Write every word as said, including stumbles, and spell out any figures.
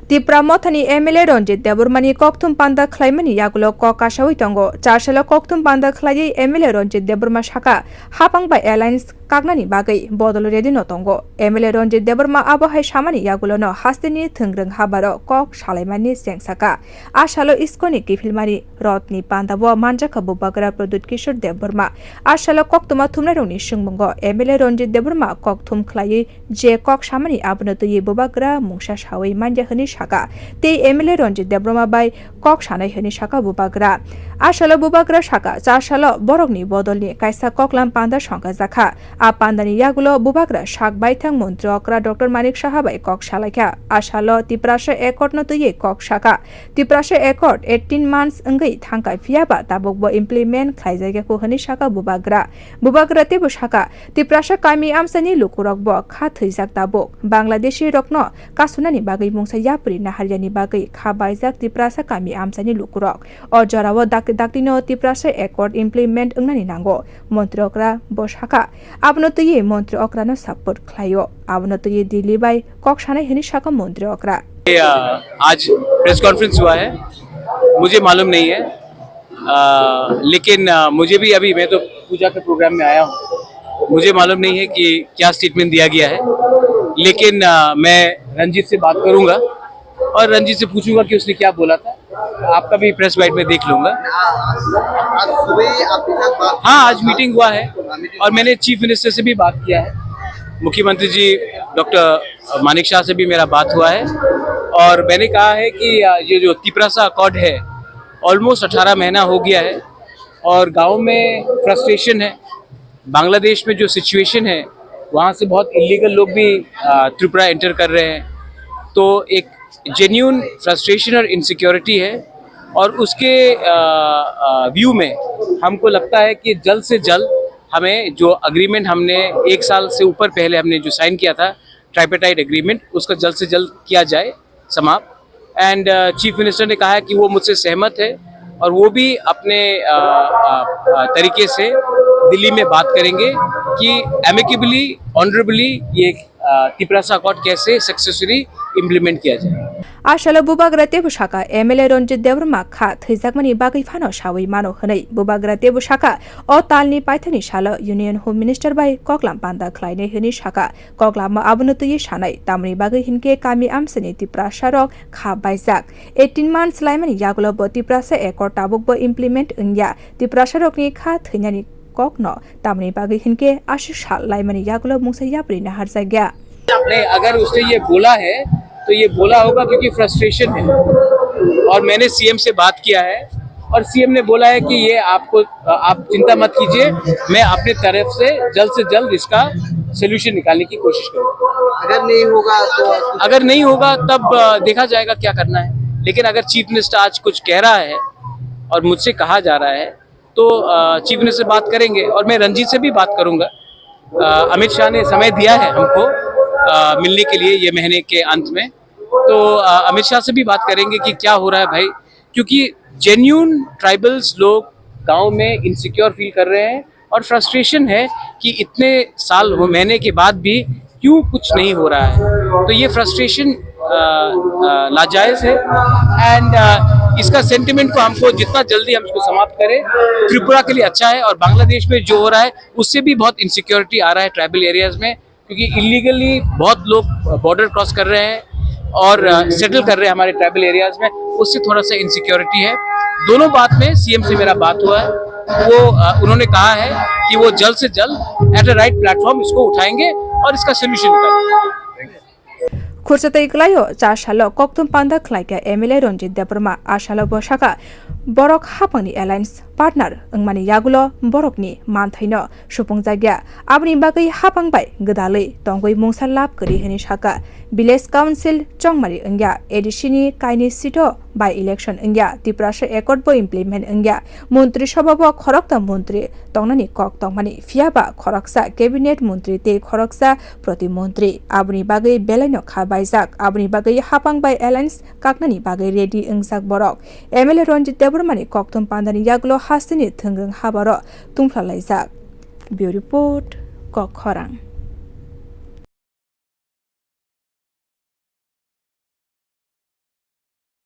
Tipra Mothani M L A Ranjit Debbarmani kokthum panda khlaimani yagulo kok kasawi tongo. Charsalo kokthum panda khlaiwi M L A Ranjit Debbarma saka, hapang bai alliance kaknani bagwi bodol ready no tongo. M L A Ranjit Debbarma abo hai samani yagulono hasteni thwngrwng habaro kok salaimani cheng saka. A salo iskoni kiphilmani Rotni pandao manjakha Bubagra Pradyut Kishore Debbarma. A salo koktwma thumnairokni swngmungo M L A Ranjit Debbarma kokthum khlaiwi je kok samani abono twiwi Bubagra mungsa sawi manya hwnwi saka. Tei M L A Ranjit Debbarma bai kok sanai hwnwi saka Bubagra. A salo Bubagra saka, cha salo borokni bodolni kaisa koklam panda songkha jakha. A pandani yagulo Bubagra sak baithang montri okra Doctor Manik Saha bai kok salaikha. A salo Tiprasa Accord no twiwi kok saka. Tiprasa Accord eighteen months wngwi thangkha, phiyaba tabukbo implement khlaijakya kho hwnwi saka Bubagra. Bubagra teibo saka, Tiprasa kami amchaini lukurokbo kha thwijak tabuk. Bangladeshi rokno kasunani bagwi mungsa yapri naharyani bagwi kha baijak Tiprasa kami amchaini lukurok. O jorao dakti daktino Tiprasa Accord implement wngnani nango. Montri okra bo saka, abono twiwi montri okrano support khlaio. Abono twiwi Delhi bai kok sanai hwnwi saka montri okra. ये, अ, आज press conference हुआ है, मुझे मालूम नहीं है, अ, लेकिन, अ, मुझे भी अभी, मैं तो पूजा के प्रोग्राम में आया हूँ, मुझे मालूम नहीं है कि क्या स्टेटमेंट दिया गया है, लेकिन, अ, मैं रंजीत से बात करूँगा और रंजीत से पूछूंगा कि उसने क्या बोला था। आपका भी प्रेस बाइट में देख लूंगा। आज सुबह ही आपके साथ बात हाँ, आज मीटिंग हुआ है और मैंने चीफ मिनिस्टर से भी बात किया है। मुख्यमंत्री जी डॉक्टर मानिक शाह से भी मेरा बात हुआ है और मैंने कहा है कि, आ, ये जो तिपरासा अकॉर्ड है, ऑलमोस्ट अठारह महीना हो गया है और गाँव में फ्रस्ट्रेशन है। बांग्लादेश में जो सिचुएशन है, वहाँ से बहुत इलीगल लोग भी, आ, त्रिपुरा एंटर कर रहे हैं। तो एक जेन्युइन फ्रस्ट्रेशन और इनसिक्योरिटी है और उसके, आ, आ, व्यू में हमको लगता है कि जल्द से जल्द हमें जो एग्रीमेंट हमने एक साल से ऊपर पहले हमने जो साइन किया था, ट्राइपेटाइट एग्रीमेंट, उसका जल्द से जल्द किया जाए समाप्त। एंड, अ, चीफ मिनिस्टर ने कहा है कि वो मुझसे सहमत है और वो भी अपने, अ, अ, अ, तरीके से दिल्ली में बात करेंगे कि एमिकेबली, ऑनरेबली ये, अ, तिपरासा अकॉर्ड कैसे सक्सेसफुली इम्प्लीमेंट किया जाए। A salo Bubagra teibo saka, M L A Ranjit Debbarma kha thwijakmani bagwi phano sawi mano hwnwi. Bubagra teibo saka, o talni paithakni salo Union Home Minister bai koklam panda khlainai hwnwi saka. Koklamo abono twiwi sanai, tamoni bagwi hinkhe kami amchaini Tiprasarok kha baijak. Eighteen months laimani yagulo bo Tiprasa Accord tabukbo implement wngya. Tiprasarokni kha thwinani kokno tamoni bagwi hinkhe aswk sal laimani yagulo mungsa yapri naharjakya. नहीं, अगर उसने ये बोला है, तो ये बोला होगा क्योंकि फ्रस्ट्रेशन है। और मैंने सीएम से बात किया है और सीएम ने बोला है कि ये आपको, आप चिंता मत कीजिए, मैं अपने तरफ से जल्द से जल्द इसका सॉल्यूशन निकालने की कोशिश करूँगा। अगर नहीं होगा तो अगर नहीं होगा, तब, अ, देखा जाएगा क्या करना है। लेकिन अगर चीफ मिनिस्टर आज कुछ कह रहा है और मुझसे कहा जा रहा है, तो, अ, चीफ मिनिस्टर से बात करेंगे और मैं रंजीत से भी बात करूंगा। अ, अमित शाह ने समय दिया है हमको, अ, मिलने के लिए ये महीने के अंत में। तो, अ, अमित शाह से भी बात करेंगे कि क्या हो रहा है भाई, क्योंकि जेन्युइन ट्राइबल्स लोग गांव में इनसिक्योर फील कर रहे हैं और फ्रस्ट्रेशन है कि इतने साल हो, महीने के बाद भी क्यों कुछ नहीं हो रहा है। तो ये फ्रस्ट्रेशन, अ, अ, लाजायज है एंड, अ, इसका सेंटिमेंट को हमको जितना जल्दी हम इसको समाप्त करें, त्रिपुरा के लिए अच्छा है। और बांग्लादेश में जो हो रहा है, उससे भी बहुत इनसिक्योरिटी आ रहा है ट्राइबल एरियाज में, क्योंकि इलीगली बहुत लोग बॉर्डर क्रॉस कर रहे हैं और, अ, सेटल कर रहे हैं हमारे ट्राइबल एरियाज में, उससे थोड़ा सा इनसिक्योरिटी है। दोनों बात में सीएम से मेरा बात हुआ है, वो, अ, उन्होंने कहा है कि वो जल्द से जल्द एट अ राइट प्लेटफॉर्म इसको उठाएंगे और इसका सॉल्यूशन निकालेंगे। Khursa tei kwlaio cha salo kokthum panda khlaikha M L A Ranjit Debbarma. A salo bo saka, borok hapangni alliance partner wngmani yagulo borokni manthaino supungjakya. Aboni bagwi hapang bai gwdalwi tongwi mungsa lab kwrwi hwnwi saka. Village Council chongmari wngya, A D C ni kainwi seat o by election wngya, Tiprasa Accord bo implement wngya. Montri Sabha bo khoroktham montri tongnani kok tongmani, phiyaba khoroksa cabinet montri tei khoroksa protimontri. Aboni bagwi belaino kha baijak. Aboni bagwi hapang bai alliance kaknani bagwi ready wngjak borok. M L A Ranjit Debbarmani kokthum pandani yagulo hasteni thwngrwng habaro tungphla laijak. Bureau Report, Kok Khorang.